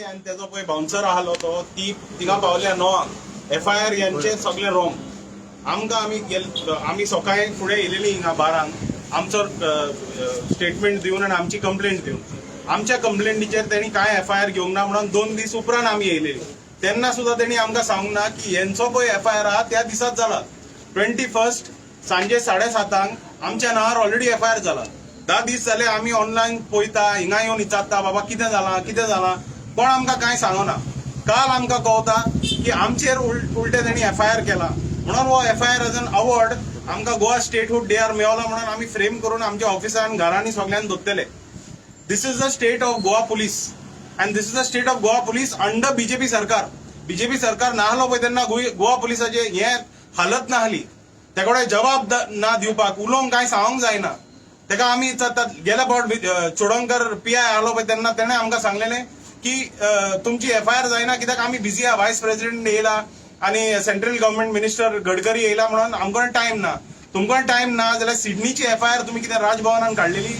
आनी तेजो पळय बाउन्सर आहलो तो, ती थिंगा पावल्या 9आंक. एफआयआर यांचे सगळे रॉंग. आमकां आमी गेल, आमी सकाळी फुडें येयलेली हिंगा 12आंक आमचो स्टेटमेंट दिवन आनी आमची कंप्लेंट दिवन. आमच्या कंप्लेंटीचेर तेणी कांय एफआयआर घेवंक ना म्हणून 2 दीस उपरांत आमी येयलेली. तेन्ना सुद्दां तेणी आमकां सांगूंक ना की हेंचो पळय एफआयआर आहा, त्या दिसाच जाला. 21st सांजे 7:30आंक आमच्या नांवार ऑलरेडी एफआयआर जाला. 10 दीस जाले आमी ऑनलायन पळयता, हिंगा येवन विचारता, बाबा कितें जालां, कितें जालां? कोण आमकां कांय सांगना. काल आमकां कळता की आमचेर उलटे तेणी एफआयआर केला म्हणून. हो एफआयआर एज एन अवॉर्ड आमकां गोवा स्टेटहूड डेआर मेवला म्हणून आमी फ्रेम करून आमच्या ऑफिसान, घरांनी सगळ्यांनी दवरतले. This is the state of Goa police and this is the state of Goa police under BJP सरकार. बीजेपी सरकार नाहलो पळय तेन्ना गोवा पुलिसाचे हे हालत नाहली. तेकडे जबाब ना दिवपाक, उलोवंक कांय सांगूंक जायना तेका. आमी विचारतात. गेल्या फावट चोडणकर पीआय आहलो पळय, तेन्ना तेणें आमकां सांगलेलें की तुमची एफआयआर जायना कित्याक आमी बिजी आहा, वायस प्रेसिडेंट येयला आनी सेंट्रल गव्हर्नमेंट मिनिस्टर गडकरी येयला म्हणून आमकां टायम ना. तुमकां टायम ना जाल्यार सिडनीची एफआयआर तुमी कितें राजभवनान काडलेली?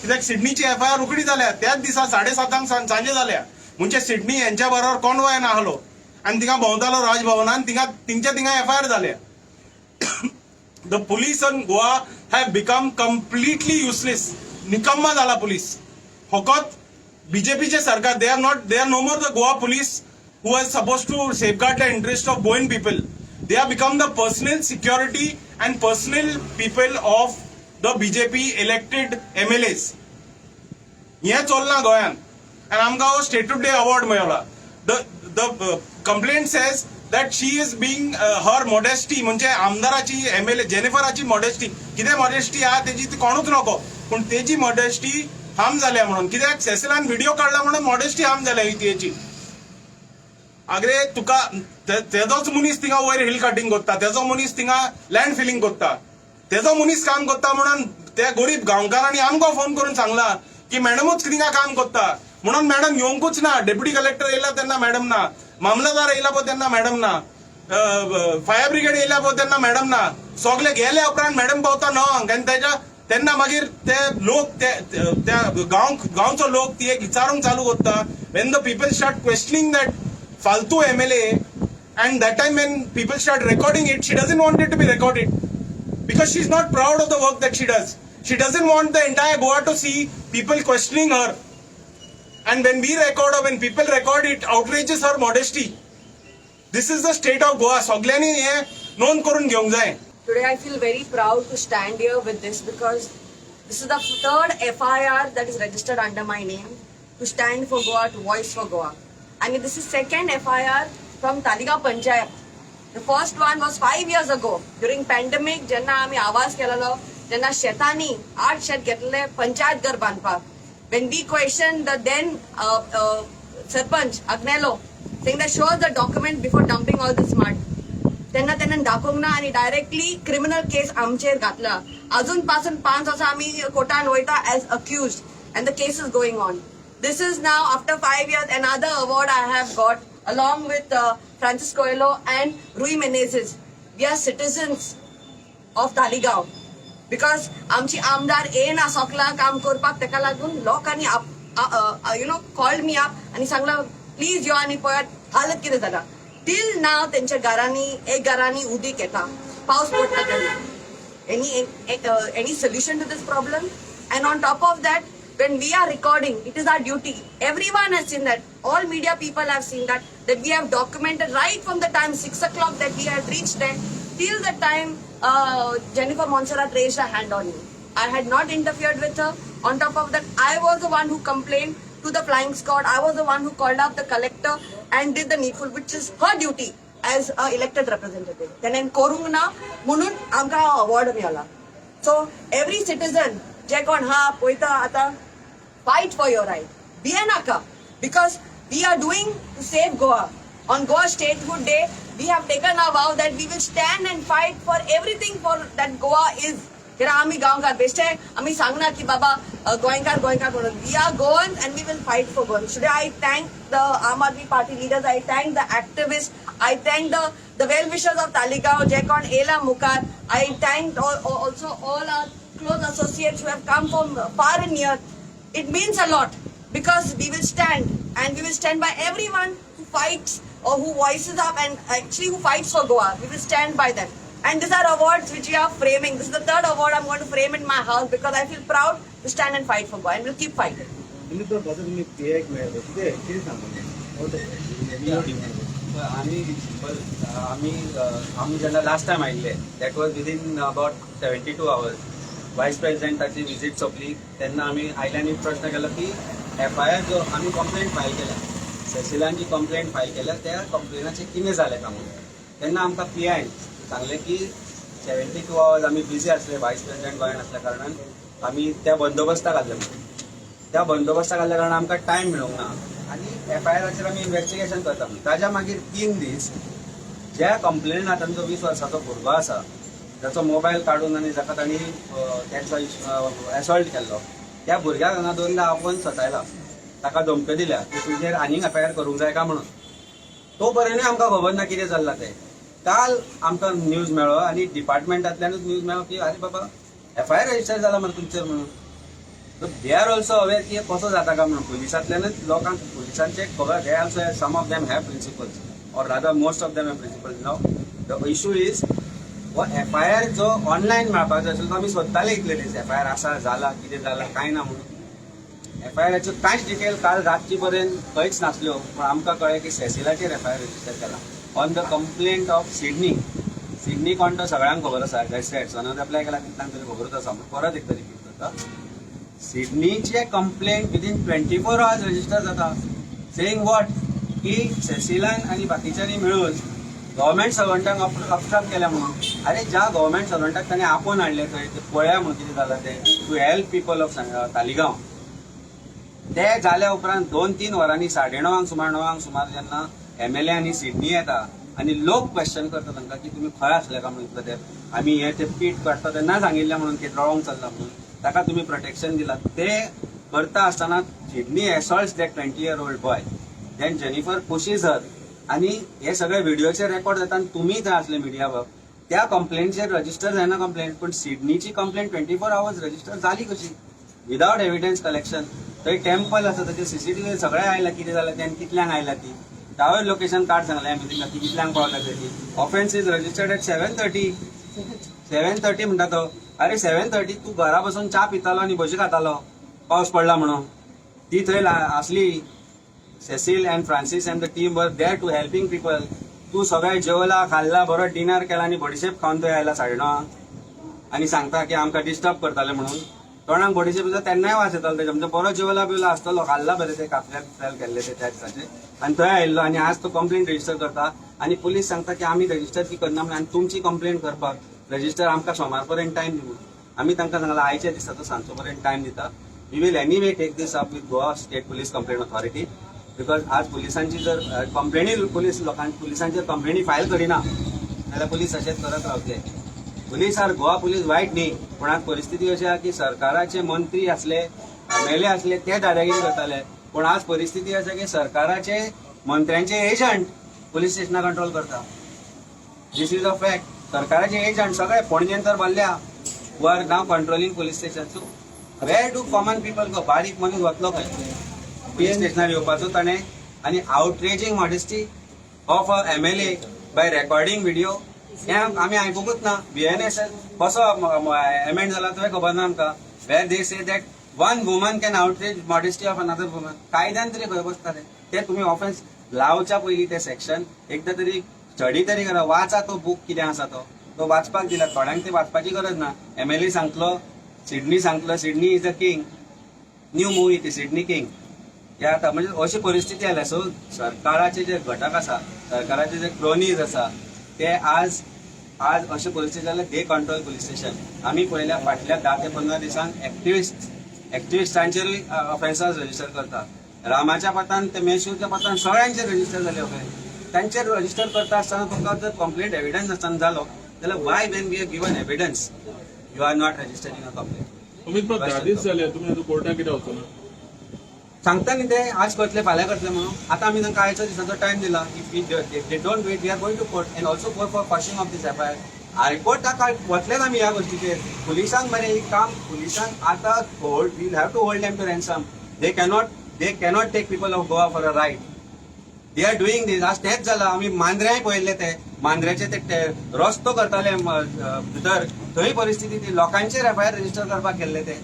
कित्याक सिडनीची एफआयआर रोखडी जाल्या, त्याच दिसा 7:30आंक सांजे जाल्या. म्हणजे सिडनी हेंच्या बरोबर कॉन्वॉय नाहलो आनी थिंगा भोंवतालो राजभवनान, थिंगा थिंगच्या थिंगा एफआयआर जाल्या. The police in Goa have become completely useless. निकम्मा जाला पुलीस. फकत बीजेपीचे सरकार, they are not, they are no more the Goa police who are supposed to safeguard the interest of Goan people. They have become the personal security and personal people of the BJP elected MLAs. हें चल्लां गोंयांत आनी आमकां हो statehood day award मेळ्ळा. The complaint says that she is being, her modesty, म्हणजे आमदाराची, MLA जेनिफराची modesty, कितें modesty आहा तेजी ती कोणूच नको, पूण तेजी मॉडेस्टी हार्म जाल्या म्हणून. कित्याक सेसिलान व्हिडिओ काडला म्हणून मॉडेस्टी हार्म जाल्या ही तेची. आगरे तुका तेजोच मनीस थिंगा वयर हिल कटिंग करता, तेजो मनीस थिंगा लँड फिलिंग करता, तेजो मनीस काम करता म्हणून त्या गरीब गांवकारांनी आमकां फोन करून सांगला की मॅडमूच थिंगा काम करता म्हणून मॅडम येवंकूच ना. डेप्युटी कलेक्टर येयला तेन्ना मॅडम ना, मामलदार येयला पळय तेन्ना मॅडम ना, फायर ब्रिगेड येयला पळय तेन्ना मॅडम ना. सगळे गेल्या उपरांत मॅडम पावता 9आंक. आनी तेच्या तेन्ना मागीर ते लोक, ते त्या गांव गांवचो लोक ती एक विचारूंक चालू करता. When the people start questioning that फालतू MLA and that time when people start recording it, she doesn't want it to be recorded because she's not proud of the work that she does. She doesn't want the entire Goa to see people questioning her. And when we record or when people record it, outrages her modesty. This is the state of Goa. सगळ्यांनी हे नोंद करून घेवंक जाय. Today I feel very proud to stand here with this because this is the third FIR that is registered under my name to stand for Goa, to voice for Goa. And this is second FIR from Taleigao Panchayat. The first one was 5 years ago during pandemic, जेन्ना आमी आवाज केलेलो, जेन्ना शेतांनी आठ शेत घेतले पंचायत घर बांदपाक. When we questioned the then Sarpanch Agnelo, saying that show us the document before dumping all this mud, तेन्ना तेन्ना दाखोवंक ना आनी डायरेक्टली क्रिमिनल केस आमचेर घातला. अजून पासून 5 वर्सां आमी कोर्टान वयता as accused and the case is going on. This is now after 5 years another award I have got along with Francis Coelho and Rui Menezes. We are citizens of Taleigao because आमची आमदार येना सोकला काम करपाक, तेका लागून लोकांनी called me up आनी सांगला, प्लीज यो आनी पळयात हालत कितें जाला. टील नाव तेंच्या घरांनी, एक घरांनी उदीक येता पावस पडटा तेन्ना. Any solution to this problem? And on top of that, when we are recording, it is our duty. Everyone has seen that, all media people have seen that, that we have documented right from the time 6 o'clock that we had reached there till the time Jennifer Montserrat raised a hand on me. I had not interfered with her. On top of that, I was the one who complained to the flying squad. I was the one who called up the collector and did the needful, which is her duty as a elected representative. तेणें करूंक ना म्हणून आमकां award मेळ्ळा. So every citizen जे कोण हा पळयता आतां, fight for your right. भियेनाका because we are doing to save Goa. On Goa Statehood Day, we have taken a vow that we will stand and fight for everything for that Goa is. कित्याक आमी गांवकार, बेश्टे आमी सांगना की बाबा गोंयकार गोंयकार म्हणून. We are Goan and we will fight for Goan. Today I thank the Aam Aadmi Party leaders, I thank the activist, I thank the well wishers of Taleigao जे कोण येयला मुखार. I thank also all our close associates who have come from far and near. It means a lot because we will stand. And we will stand by everyone who fights or who voices up and actually who fights for Goa. We will stand by them. And these are awards which we are framing. This is the third award I'm going to frame in my house because I feel proud to stand and fight for Goa, and we'll keep fighting. तुम्ही तो दादा, तुम्ही पीआयक मेळ्ळे, कितें कितें सांगू? आमी simple, आमी आमी जेन्ना लास्ट टायम आयिल्ले, that was within about 72 hours vice प्रेसिडेंटाची visit सोंपली. तेन्ना आमी आयले आनी प्रश्न केलो की एफआयआर जो आमी कंप्लेंट फायल केल्या, सेसिलान जी कंप्लेंट फायल केल्या, त्या कंप्लेनाचें कितें जालें काय म्हणून. तेन्ना आमकां पीआयन सांगलें की 72 आवर्स आमी बिजी आसले, वायस प्रेसिडेंट गोंयांत आसल्या कारणान आमी त्या बंदोबस्ताक आसले म्हणून. त्या बंदोबस्ताक आसल्या कारणान आमकां टायम मेळूंक ना आनी एफआयआराचेर आमी इन्व्हेस्टिगेशन करता म्हणून. ताज्या मागीर 3 दीस ज्या कंप्लेनांत जो 20 वर्साचो भुरगो आसा, जाचो मोबायल काडून आनी जाका तांणी तांचो एसॉल्ट केल्लो, त्या भुरग्याक हांगा दोनदा आपोवन सतायला, ताका धमक्यो दिल्या की तुजेर आनीक एफआयआर करूंक जाय काय म्हणून. तो पर्यंतूय आमकां खबर ना कितें चल्लां तें. काल आमकां न्यूज मेळ्ळो आनी डिपार्टमेंटांतल्यानूच न्यूज मेळ्ळो की आरे बाबा, एफआयआर रजिस्टर जाला मरे तुमचेर म्हणून. They are also aware की हे कसो जाता काय म्हणून. पुलिसांतल्यानच लोकांक पुलिसांचे खबर, they also, some of them have principles, or rather most of them have principles. Now the issue is, हो एफआयआर जो ऑनलायन मेळपाक जाय आशिल्लो, तो आमी सोदताले इतले दीस, एफआयआर आसा जाला, कितें जाला, कांय ना म्हणून. एफआयआराच्यो कांयच डिटेल काल रातची पर्यंत खंयच नासल्यो, पूण आमकां कळ्ळें की सेसिलाचेर एफआयआर रजिस्टर केला on the complaint of Sydney. Sydney कोण तो सगळ्यांक खबर आसा. हेडसनान अप्लाय केला तितल्यांक तरी खबरूच आसा, पूण परत एकदां रिपीट करता. सिडनीचे complaint within 24 hours register जाता, सेईंग what की सेसिलान आनी बाकीच्यांनी मेळून गव्हर्मेंट सर्वंटांक ऑबस्ट्रक्ट केल्या म्हणून. अरे, ज्या गव्हर्मेंट सर्वंटाक ताणें आपोवन हाडले थंय, ते पळया म्हणून कितें जालां तें, to help people of Taleigao, ते जाल्या उपरांत 2-3 वरांनी 9:30 सुमार, 9 सुमार जेन्ना एमएलए आनी सिडनी येता आनी लोक क्वेश्चन करता तांकां की तुमी खंय आसले काय म्हणून इतलो तेंप, आमी हे ते पीट काडटा तेन्ना सांगिल्लें म्हणून की रॉंग चल्लां म्हणून, ताका तुमी प्रोटेक्शन दिला. ते करता आसतना Sydney assaults that 20 year old boy, then Jennifer pushes her आनी हे सगळे व्हिडिओचे रेकॉर्ड जाता आनी तुमी थंय आसले मिडिया बाब. त्या कंप्लेंटचेर रजिस्टर जायना कंप्लेंट, पूण सिडनीची कंप्लेंट 24 आवर्स रजिस्टर जाली कशी विदावट एविडन्स कलेक्शन? थंय टेम्पल आसा, ताचे सीसीटीव्ही सगळे आयला, कितें जालें तें, कितल्यांक आयला ती. टावर लोकेशन कार्ड सांगलें आमी तांकां की कितल्यांक पावला ती. Offence is registered at 7:30. 7:30 म्हणटा तो. अरे, 7:30 तूं घरा बसून च्या पितालो आनी भजी खातालो पावस पडला म्हणून. ती थंय आसली. Cecil and Francis and the team were there to helping people. तूं सगळें जेवला, खाल्ला, बरो डिनर केला आनी बडिशेप खावन थंय आयला 9:30 आनी सांगता की आमकां डिस्टर्ब करताले म्हणून. तोंडाक बडिशेप दिता तेन्नाय वास येतालो तेच्या. म्हणजे बरो जेवला बिवला आसतलो, खाल्ला बरें ते कापल्या बिपल्याल केल्ले ते त्या दिसाचे आनी थंय आयिल्लो आनी आज तो कंप्लेंट रजिस्टर करता आनी पुलीस सांगता की आमी रजिस्टर ती करना म्हणून आनी तुमची कंप्लेंट करपाक रजिस्टर आमकां सोमार पर्यंत टायम दी म्हणून. आमी तांकां सांगला, आयच्या दिसाचो सांजचो पर्यंत टायम दिता. We will anyway take this up with Goa State Police Complaint Authority, because आज पुलिसांची जर कंप्लेनी, पुलीस लोकां पुलिसांचेर कंप्लेनी फायल करिना जाल्यार पुलीस अशेंच करत रावतले. पुलीस आर गोवा पुलीस वायट न्ही, पूण आज परिस्थिती अशी आहा की सरकाराचे मंत्री आसले, एमएलए आसले, ते दादागिरी करताले, पूण आज परिस्थिती आसा की सरकाराचे मंत्र्यांचे एजंट पुलीस स्टेशनां कंट्रोल करता. This is a fact. सरकाराचे एजंट सगळे पणजेन तर भरल्या, who are now controlling police station. So where do common people go? बारीक मनीस वतलो खंय पुलीस स्टेशनार येवपाचो ताणें? आनी outraging modesty of a MLA by recording video, हें आमी आयकुंकूच ना. बीएनएस कसो एमेंड जाला तुवें खबर ना आमकां, where they say that one woman can outrage modesty of another woman. कायद्यान तरी खंय बसता तें? ते तुमी ऑफेन्स लावच्या पयलीं ते सेक्शन एकदां तरी स्टडी तरी करा. वाचा तो बूक कितें आसा तो. तो वाचपाक दिला थोड्यांक, ते वाचपाची गरज ना. एमएलए सांगतलो, सिडनी सांगतलो, Sydney is the king. New movie ती सिडनी किंग. हे आतां म्हणजे अशी परिस्थिती आल्या. सो सरकाराचे जे घटक आसा, सरकाराचे जे क्रोनीज आसा, ते आज आज अशी परिस्थिती जाल्या, they control police station. आमी पळयल्या, फाटल्या 10 ते 15 दिसांक एक्टिविस्टांचेरूय ऑफेन्सास रजिस्टर करता. रामाच्या पतान ते मेशूच्या पतान सगळ्यांचेर रजिस्टर जाले ऑफेन्स. तांचेर रजिस्टर करता आसतना तुमकां जर कंप्लीट एविडन्स आसतना जालो जाल्यार, why when we have given evidence you are not registering a complaint? Amit बाब, 10 दीस जाले, तुम्ही अजून कोर्टात कित्याक वचना? सांगता न्ही ते, आज करतले, फाल्यां करतले म्हणून. आतां आमी तांकां आयच्या दिसाचो टायम दिला. If they don't wait, we are going to court and also go for quashing of this FIR. हायकोर्टाक वतलेच आमी ह्या गोष्टीचेर. पुलिसांक मरे एक काम, पुलिसांक आतां hold, we'll have to hold them to ransom. They cannot, They cannot take people of Goa for a right. They are doing these. आज तेंच जालां. आमी मांद्र्याय पळयल्ले, ते मांद्र्याचे ते रस्तो करताले भितर, थंय परिस्थिती ती लोकांचेर एफआयआर रजिस्टर करपाक गेल्ले ते.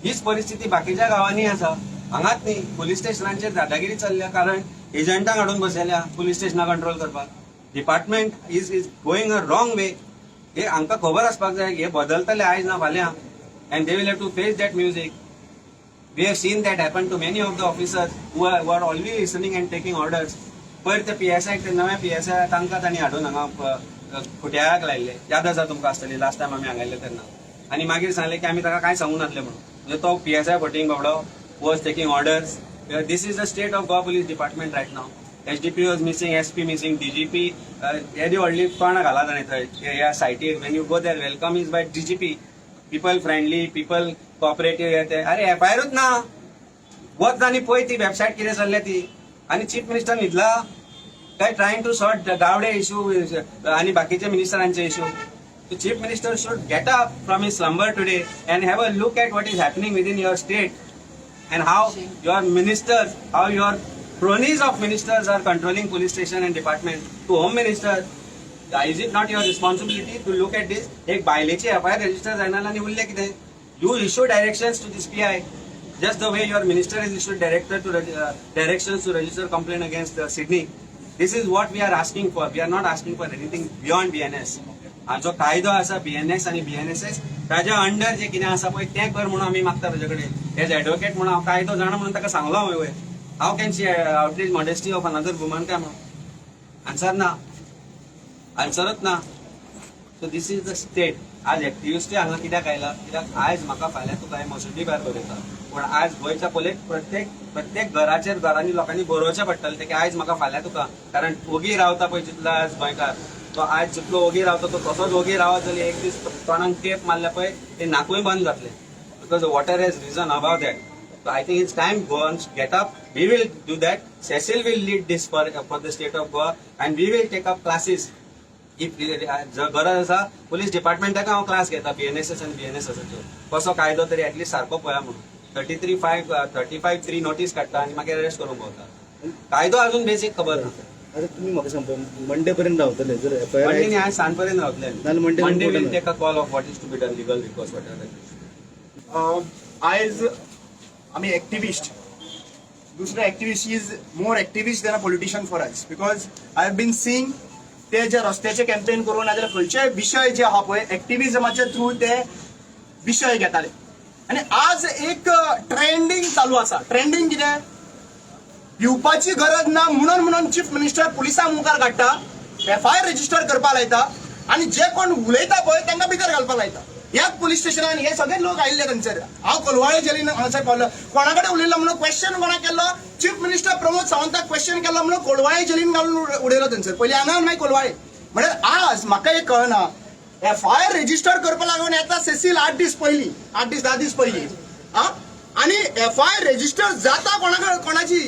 हीच परिस्थिती बाकीच्या गांवांनी आसा, हांगाच न्ही. पोलीस स्टेशनांचेर दादागिरी चल्ल्या, कारण एजंटांक हाडून बसयल्या पोलीस स्टेशनां कंट्रोल करपाक. Department is going a wrong way. हे हांकां खबर आसपाक जाय. हे बदलतले आयज ना फाल्यां and they will have to face that music. We have seen that happen to many of the officers who are always listening and taking orders. पयर ते पीएसआय, ते नवे पीएसआय, तांकां तांणी हाडून हांगा खुट्याक लायल्ले, याद आसा तुमकां आसतली, लास्ट टायम आमी हांगा आयिल्ले तेन्ना. आनी मागीर सांगलें की आमी ताका कांय सांगूं नासलें म्हणून. म्हणजे तो पीएसआय फटींग बाबडो was taking orders. This is the state of Goa Police Department right now. SDPO is missing, SP missing, DGP. येदी व्हडली तोंडां घाला ताणें थंय ह्या सायटीर. When you go there, welcome is by DGP, people friendly, people cooperative, हे ते. अरे, एफआयआरूच ना. वच आनी पळय ती वेबसायट कितें चल्ल्या ती. आनी चीफ मिनिस्टर न्हिदला काय trying to sort Gawade issue आनी बाकीचे मिनिस्टरांचे issue? The chief minister should get up from his slumber today and have a look at what is happening within your state and how your ministers, how your cronies of ministers are controlling police station and department. To home minister, is it not your responsibility to look at this? एक बायलेची FIR register जायना आनी उरलें कितें? You issue directions to this PI just the way your minister is issued directions to register complaint against Sydney. This is what we are asking for. We are not asking for anything beyond BNS. जो कायदो आसा, BNS आनी BNSS, ताज्या under जे कितें आसा पळय, तें कर म्हणून आमी मागता ताजे कडेन. एज एडवोकेट म्हणून हांव कायदो जाणा म्हणून ताका सांगलो हांवें, how can she outrage modesty of another woman काय म्हणून. आन्सर ना, आन्सरच ना. So this is the state. आज एक्टिविस्टूय हांगा कित्याक आयला? कित्याक आयज म्हाका फाल्यां तुका हें मसुदी भायर बरयता, पूण आयज गोंयच्या पळय प्रत्येक प्रत्येक घराचेर, घरांनी लोकांनी बरोवचें पडटलें तें की आयज म्हाका फाल्यां तुका. कारण ओगी रावता पळय जितलो आज गोंयकार, तो आयज जितलो ओगी रावता, तो तसोच ओगी रावत जाल्यार एक दीस तोंडाक टेप मारल्या पळय, ते नाकूय बंद जातलें, because water has risen above that. So I think it's time Goans get up. We will do that. Cecil will lead this for the state of Goa and we will take up classes. If जर गरज आसा, police डिपार्टमेंटाक हांव class घेता BNSS आनी बीएनएसएसाचो, कसो कायदो तरी at least सारको पळया म्हणून. 33(5), 35(3) notice काडटा आनी मागीर अरेस्ट करूंक भोंवता. कायदो अजून बेसीक खबर ना. आता तुम्ही म्हाका सांगता, मंडे पर्यंत रावतले जर एफआयआर? मंडे न्ही, आज सांज पर्यंत रावतले. नाल्यार Monday Monday will court take a call of what is to be done, legal recourse, what. आयज आमी एक्टिविस्ट, दुसरो activist is more activist than a politician for us, because I have been seeing ते जे रस्त्याचे campaign करून नाजाल्यार खंयचेय विशय जे आहा पळय, एक्टिविजमाचे थ्रू ते विशय घेताले. आनी आज एक ट्रेंडींग चालू आसा. ट्रेंडींग कितें? भिवपाची गरज ना म्हणून म्हणून चीफ मिनिस्टर पुलिसां मुखार काडटा, एफआयआर रजिस्टर करपाक लायता आनी जे कोण उलयता पळय तांकां भितर घालपाक लायता. ह्याच पुलीस स्टेशनान हे सगळे लोक आयिल्ले थंयसर. हांव कोलवाळे जेलीन हांगासर पावलो. कोणा कडेन उलयलो म्हणून, क्वेश्चन कोणाक केल्लो? चीफ मिनिस्टर प्रमोद सावंताक क्वेश्चन केल्लो म्हणून कोलवाळे जेलीन घालून उडयलो थंयसर. पयलीं हांगा, मागीर कोलवाळे. म्हळ्यार आज म्हाका एक कळना, एफआयआर रजिस्टर करपा लागून येता सेसील 8 दीस पयलीं, 8 दीस, 10 दीस पयलीं. आ आनी एफआयआर रजिस्टर जाता कोणा कोणाची?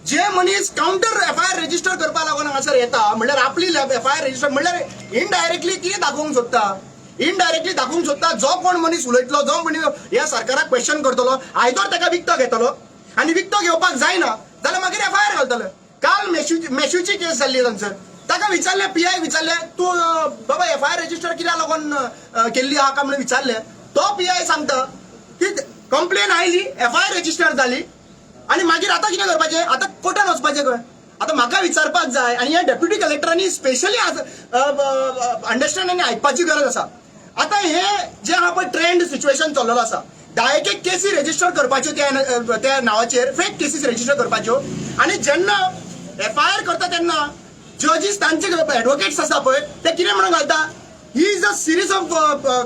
जे मनीस काउंटर एफआयआर रजिस्टर करपा लागून हांगासर येता, म्हणल्यार आपली एफआयआर रजिस्टर, म्हणल्यार इनडायरेक्टली कितें दाखोवंक सोदता? इनडायरेक्टली दाखोवंक सोदता, जो कोण मनीस उलयतलो, जो मनीस ह्या सरकाराक क्वेश्चन करतलो, आयदोर ताका विकतो घेतलो आनी विकतो घेवपाक जायना जाल्यार मागीर एफआयआर घालतलो. काल मेशूची केस जाल्ली थंयसर. ताका विचारलें, पीआय विचारलें, तूं बाबा एफआयआर रजिस्टर कित्याक लागून केल्ली आहा काय म्हणून विचारलें. तो पीआय सांगता की कंप्लेन आयली, एफआयआर रजिस्टर जाली आनी मागीर आतां कितें करपाचें? आतां कोर्टान वचपाचें खंय? आतां म्हाका विचारपाक जाय आनी ह्या डेप्युटी कलेक्टरांनी स्पेशली आज अंडरस्टँड आनी आयकपाची गरज आसा. आतां हे जे आहा पळय ट्रेंड सिच्युएशन चल्लेलो आसा, धा एक एक केसी रजिस्टर करपाच्यो, त्या त्या नांवाचेर फेक केसीस रजिस्टर करपाच्यो आनी जेन्ना एफआयआर करता तेन्ना जजीस तांचे एडवोकेट्स आसा पळय, ते कितें म्हणून घालता? He is a serious of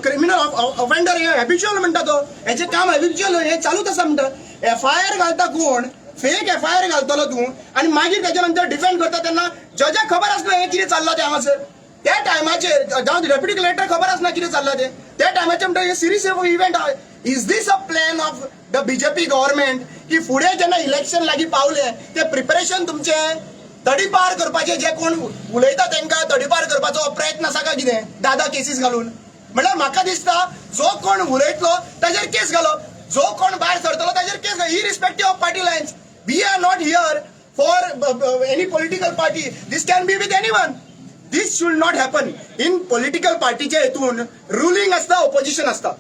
criminal offender, हे हॅबिच्युअल म्हणटा तो, हेचें काम हॅबिच्युअल, हे चालूच आसा म्हणटा. एफआयआर घालता कोण? फेक एफआयआर घालतलो तूं आनी मागीर तेच्या नंतर डिफेंड करता तेन्ना जजाक खबर आसना हें कितें चल्लां तें हांगासर. त्या टायमाचेर जावं डेप्युटी कलेक्टर खबर आसना कितें चल्लां तें. त्या टायमाचेर म्हणटा हे series of event. Is this a plan of the BJP government की फुडें जेन्ना इलेक्शन लागीं पावले ते प्रिपरेशन तुमचें तडीपार करपाचे, जे कोण उलयता तांकां तडीपार करपाचो प्रयत्न आसा काय कितें? धा धा केसीस घालून, म्हणल्यार म्हाका दिसता जो कोण उलयतलो ताजेर केस घालप, जो कोण भायर सरतलो ताजेर केस. Irrespective of party lines, we are not here for any political party. This can be with anyone. This should not happen. In political पार्टीच्या हेतून रुलिंग आसता, ओपोजिशन आसता.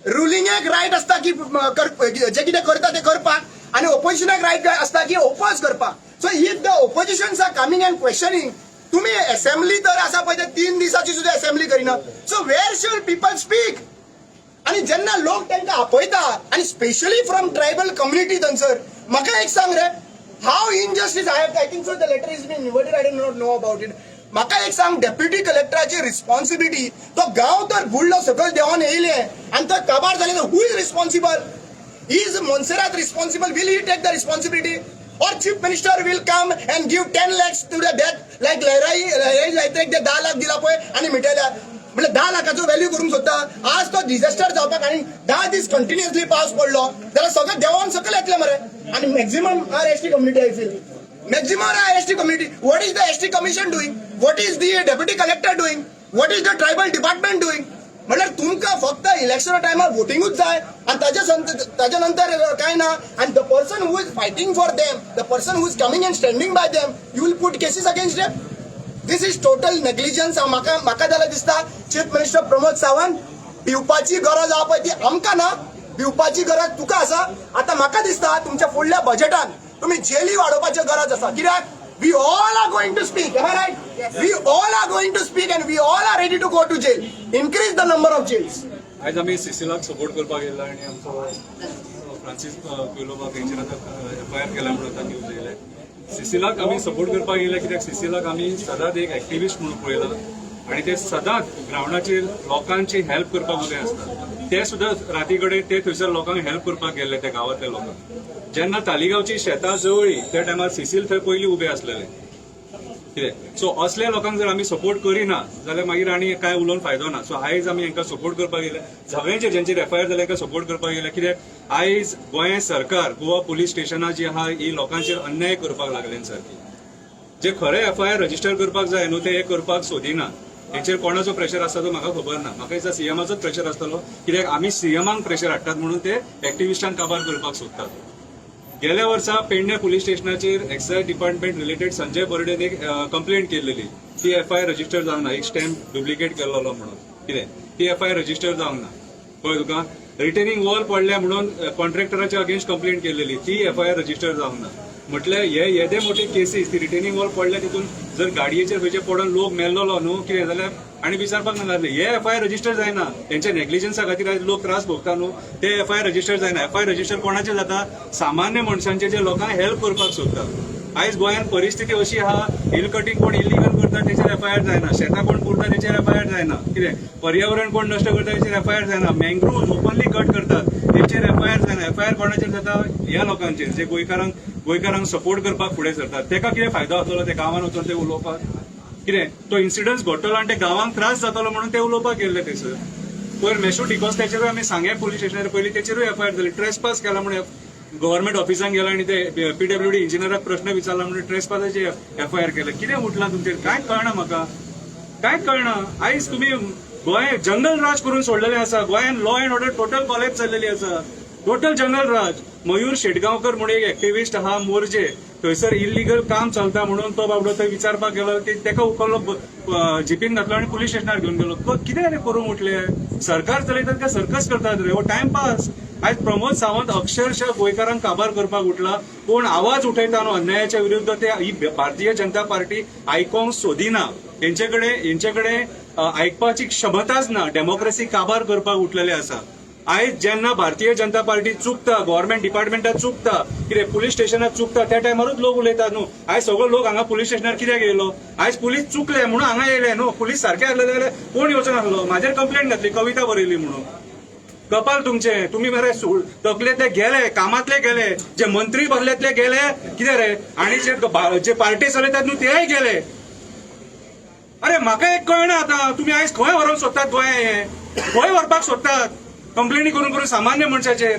रुलिंगेक रायट आसता की जे कितें करता ते करपाक आनी ओपोजिशनाक रायट आसता की ओपोज करपाक. So if the oppositions are coming and questioning, तुम्ही असेंब्ली तर आसा पळय, ते 3 दिसाची सुद्धा असेंब्ली करिना. So where should people speak? आणि जेन्ना लोक तांकां आपयता आनी स्पेशली फ्रॉम ट्रायबल कम्युनिटी थंयसर, म्हाका एक सांग रे, how injustice. I think so the letter is been inverted. I don't not know about it. म्हाका एक सांग, डेप्युटी कलेक्टराची रिस्पॉन्सिबिलिटी, तो गांव तर बुडलो, सकयल देंवन येयले आनी तो काबार जाले, who is responsible? Is Monserrate responsible? Will he take the responsibility? Or Chief Minister will come and give 10 lakhs to the death, like Lerai Lerai लायत्रेक ते 10 लाख दिला पळय आनी मिटयल्या. म्हणजे 10 लाखाचो व्हॅल्यू करूंक सोदता. आज तो डिझास्टर जावपाक आनी 10 दीस कंटिन्युअसली पावस पडलो जाल्यार सगळें देंवोन सकयल येतलें मरे. आनी maximum are ST community. I feel maximum are ST community. What is the ST commission doing? What is the deputy collector doing? What is the tribal department doing? म्हळ्यार तुमकां फक्त इलेक्शना टायमार वोटिंगूच जाय आनी ताच्या नंतर काय ना. आनी the person who is fighting for them, the person who is coming and standing by them, you will put cases against them. This is total negligence. म्हाका जाल्यार दिसता, चीफ मिनिस्टर प्रमोद सावंत, भिवपाची गरज आहा पळय ती आमकां ना, भिवपाची गरज तुका आसा. आतां म्हाका दिसता, तुमच्या फुडल्या बजेटान तुमी जेली वाडोवपाची गरज आसा, कित्याक we all are going to speak. Am I right? We all are going to speak and we all are ready to go to jail. Increase the number of jails. आयज आमी सिसिलाक सपोर्ट करपाक येयला आनी आमचो फ्रांसीस कुएल्हो हेंचेर आतां FIR केला म्हणून आतां न्यूज येयले. सिसिलाक आमी सपोर्ट करपाक येयले कित्याक सिसिलाक आमी सदांच एक एक्टिविस्ट म्हणून पळयला आनी ते सदांच ग्रावंडाचेर लोकांची हेल्प करपाक उबे आसतात. ते सुद्दां राती कडेन ते थंयसर लोकांक हेल्प करपाक गेल्ले, त्या गांवांतल्या लोकांक. जेन्ना तालिगांवची शेतां जळ्ळी त्या टायमार सिसील थंय पयलीं उबे आसलेले. कितें, सो असल्या लोकांक जर आमी सपोर्ट करिना जाल्यार मागीर आनी कांय उलोवन फायदो ना. सो आयज आमी हांकां सपोर्ट करपाक गेले, सगळ्यांचे ज्यांचेर एफआयआर जाले तांकां सपोर्ट करपाक गेले, कित्याक आयज गोंय सरकार, गोवा पुलीस स्टेशनां जी आहा ही लोकांचेर अन्याय करपाक लागले सारकी. जे खरे एफआयआर रजिस्टर करपाक जाय न्हू, ते हे करपाक सोदिना. हेचेर कोणाचो प्रेशर आसता तो म्हाका खबर ना. म्हाका दिसता सीएमाचोच प्रेशर आसतलो, कित्याक आमी सीएमाक प्रेशर हाडटात म्हणून ते एक्टिविस्टांक काबार करपाक सोदतात. गेल्या वर्सा पेडणे पुलीस स्टेशनाचेर excise department related Sanjay Barden एक कंप्लेंट केल्लेली. ती एफआयआर रजिस्टर जावंक ना. एक स्टॅम्प डुप्लिकेट केल्लो म्हणून कितें, ती एफआयआर रजिस्टर जावंक ना. कळ्ळें तुका? रिटेनिंग वॉल पडल्या म्हणून कॉन्ट्रॅक्टराच्या अगेन्स्ट कंप्लेंट केलेली, ती एफआयआर रजिस्टर जावंक ना. म्हटल्यार हे येदे मोठे केसीस, ती रिटेनिंग वॉल पडल्या, तितून जर गाडयेचेर खंयचे पडून लोक मेल्लोलो न्हू कितें जाल्यार आनी विचारपाक नासले. हे एफआयआर रजिस्टर जायना. तेंच्या नेग्लिजन्सा खातीर आयज लोक त्रास भोगता न्हू, ते एफआयआर रजिस्टर जायना. एफआयआर रजिस्टर कोणाचे जाता? सामान्य मनशांचे, जे लोकांक हेल्प करपाक सोदता. आयज गोंयांत परिस्थिती अशी आहा, हिल कटिंग कोण इलिगल करता तेचेर एफआयआर जायना, शेतां कोण पुरता तेचेर एफआयआर जायना, कितें पर्यावरण कोण नश्ट करता तेचेर एफआयआर जायना, मँग्रोव्ह ओपनली कट करतात तेचेर एफआयआर जायना. एफआयआर कोणाचेर जाता? ह्या लोकांचेर, जे गोंयकारांक सपोर्ट करपाक फुडें सरतात. तेका कितें फायदो जातलो ते गांवांत वचून ते उलोवपाक? कितें तो इन्सिडन्स घडटलो आनी ते गांवांक त्रास जातलो म्हणून ते उलोवपाक गेल्ले थंयसर. पयर मेशो डिकोस्ताचेरूय आमी सांगें पुलीस स्टेशनार पयली तेचेरूय एफआयआर जाली. ट्रेसपास केला म्हणून गव्हर्मेंट ऑफिसान गेला आनी ते पीडब्ल्यूडी इंजिनियराक प्रश्न विचारला म्हणून ट्रेसपासाचे एफआयआर केले. कितें उठलां तुमचेर कांय कळना म्हाका, कांय कळना. आयज तुमी गोंय जंगल राज करून सोडलेलें आसा. गोंयान law and order total collapse जाल्लेली आसा, टोटल जंगल राज. मयूर शेटगांवकर म्हणून एक एक्टिविस्ट आहा मोरजे, थंयसर इलिगल काम चलता म्हणून तो बाबडो थंय विचारपाक गेलो की तेका उखल्लो, जिपीन घातलो आनी पुलीस स्टेशनार घेवन गेलो. कितें रे करूंक उठले? सरकार चलयतात काय सर्कस करतात रे? हो टायमपास. आयज प्रमोद सावंत अक्षरशः गोंयकारांक काबार करपाक उठला. कोण आवाज उठयता न्हू अन्यायाच्या विरुद्ध, ते ही भारतीय जनता पार्टी आयकोंक सोदिना. हेंचे कडेन आयकपाची क्षमताच ना. डेमोक्रेसी काबार करपाक उठलेले आसा. आयज जेन्ना भारतीय जनता पार्टी चुकता, गव्हर्मेंट डिपार्टमेंटात चुकता, कितें पुलीस स्टेशनात चुकता, त्या टायमारूच लोक उलयतात न्हू. आयज सगळो लोक हांगा पुलीस स्टेशनार कित्याक येयलो? आयज पुलीस चुकले म्हणून हांगा येयले न्हू. पुलीस सारके आसले जाल्यार कोण येवचो नासलो. म्हाजेर कंप्लेंट घातली, कविता बरयली म्हणून. कपाल तुमचे. तुम्ही मरे तकलेंतले गेले, कामातले गेले, जे मंत्री बसल्यातले गेले, कितें रे, आणि जे पार्टी चलयतात न्हू तेय गेले. अरे, म्हाका एक कळना, आतां तुमी आयज खंय व्हरोंक सोदतात गोंय? हे खंय व्हरपाक सोदतात कंप्लेनी करून करून सामान्य मनशाचेर?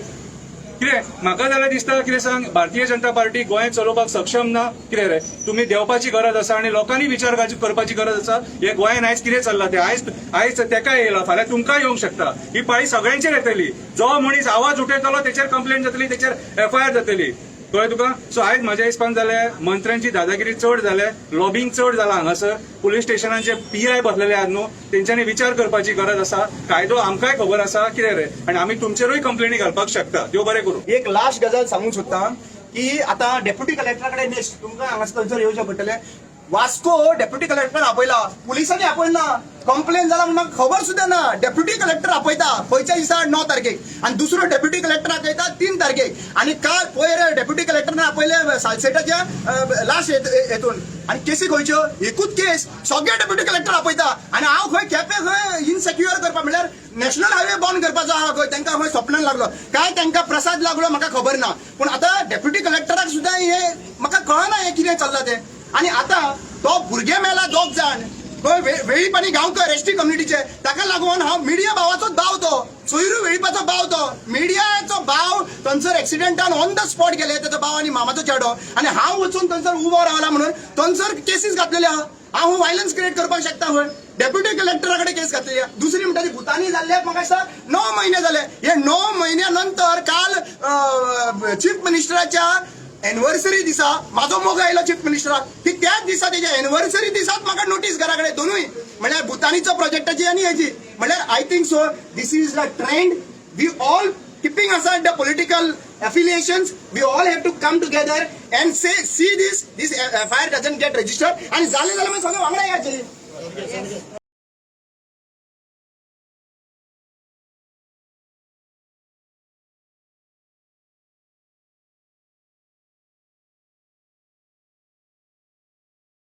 कितें म्हाका जाल्यार दिसता, कितें सांग, भारतीय जनता पार्टी गोंयांत चलोवपाक सक्षम ना. कितें रे, तुमी देंवपाची गरज आसा आनी लोकांनी विचार करपाची गरज आसा. हे गोंयांत आयज कितें चल्लां तें, आयज आयज तेका येयला, फाल्यां तुमकां येवंक शकता. ही पाळी सगळ्यांचेर येतली. जो मनीस आवाज उठयतलो तेचेर कंप्लेन जातली, तेचेर एफआयआर जातली. कळ्ळें तुका? सो आयज म्हाज्या हिसपान जाल्यार मंत्र्यांची दादागिरी चड जाल्या, लॉबिंग चड जाला हांगासर. पुलीस स्टेशनांचे पीआय बसलेले आहात न्हू, तेंच्यांनी विचार करपाची गरज आसा. कायदो आमकांय खबर आसा कितें रे आनी आमी तुमचेरूय कंप्लेनी घालपाक शकता. देव बरें करूं. एक लास्ट गजाल सांगूंक सोदता की आतां डेप्युटी कलेक्टरा कडेन नेक्स्ट तुमकां हांगासर थंयसर येवचें पडटलें. वास्को डेप्युटी कलेक्टर आपयला, पुलिसांनी आपयला ना. कंप्लेन जाला म्हूण म्हाका खबर सुद्दां ना. डेप्युटी कलेक्टर आपयता खंयच्या दिसा? 9 तारखेक. आनी दुसरो डेप्युटी कलेक्टर आपयता 3 तारखेक. आनी काल पयर डेप्युटी कलेक्टरान आपयले सालसेटाच्या लास्ट हेतून. आनी केसी खंयच्यो? एकूच केस, सगळे डेप्युटी कलेक्टर आपयता. आनी हांव खंय केपें खंय इनसेक्युअर करपा म्हणल्यार नॅशनल हायवे बंद करपाचो आहा खंय. तांकां खंय स्वप्नान लागलो काय तांकां प्रसाद लागलो, म्हाका खबर ना. पूण आतां डेप्युटी कलेक्टराक सुद्दां हे म्हाका कळना हें कितें चल्लां तें. आनी आतां तो भुरगे मेला दोग जाण खंय, वेळीप आनी गांवकर एसटी कम्युनिटीचे. ताका लागून हांव मिडिया भावाचोच भाव तो, सोयरू वेळीपाचो भाव तो, मिडियाचो भाव थंयसर एक्सिडेंटान ऑन the spot गेले, तेजो भाव आनी मामाचो चेडो. आनी हांव वचून थंयसर उबो रावला म्हणून थंयसर केसीस घातलेले आहा. हांव वायलन्स क्रिएट करपाक शकता खंय. डेप्युटी कलेक्टरा कडेन केस घातलेली आहा. दुसरी म्हणटा ती भुतानी जाल्ल्याक म्हाका दिसता 9 म्हयने जाले. हे 9 म्हयन्या नंतर काल चीफ मिनिस्टराच्या एनिव्हर्सरी दिसा म्हाजो मोग आयलो चीफ मिनिस्टराक की त्याच दिसा, तेच्या एनिव्हर्सरी दिसाच म्हाका नोटीस घरा कडेन दोनूय, म्हणल्यार भुतानीचो प्रोजेक्टाची आनी हेजी. म्हणल्यार I think so this is the trend. We all, keeping aside the political affiliations, we all have to come together and say, see, this FIR doesn't get registered. आणि झाले जाल्यार मागीर सगळे वांगडा येयाचे.